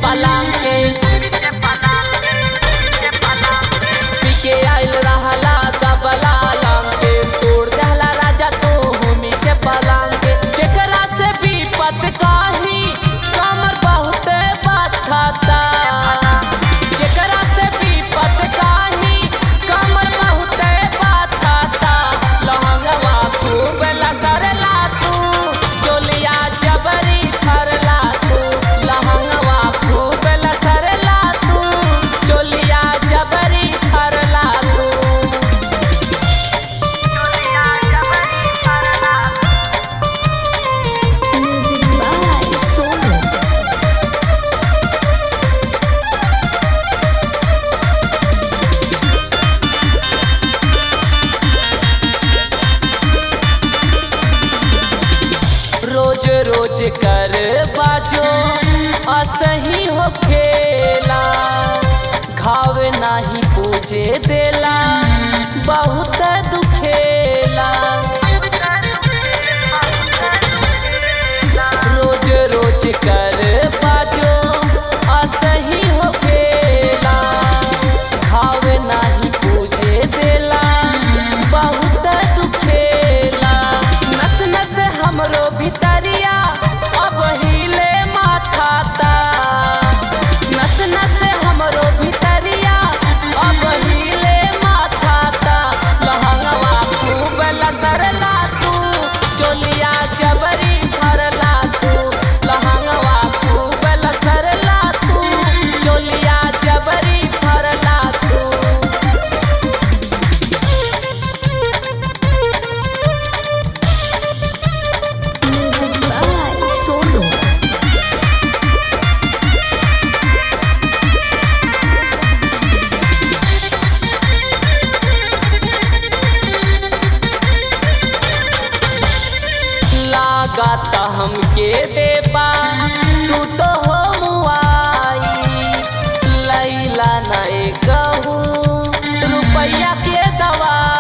पलंग के। पीके आइल रहला तबला लांग के, तोड़ दहला राजा तू नीचे पलंग के। केकरा से विपत काही कमर बहुत बथता, केकरा से विपत काही कमर बहुत बथता। लहंगवा खूब लसरला तू, चोलिया जबरी फरला तू। लहंगवा खूब लसरला तू, चोलिया जबरी फरला तू। Music by Sonu. रोज रोज कर बाजो असही हो खेला, घाव नाही पूजे देला बहुत दुखेला। रोज रोज कर बाजो असही हो खेला, घाव नाही पूजे देला बहुत दुखेला। नस नस हमरो भितरिया अब हिले माथाता, नस नस हमरो भितरिया अब हिले माथाता। लहंगवा खूब लसरला तू, चोलिया जबरी फरला तू। लहंगवा खूब लसरला तू, चोलिया जबरी फरला तू। Music by Sonu. लागता हमके देबा तू तो हो मुआई, लैला नहीं कहू रुपया के दवाई।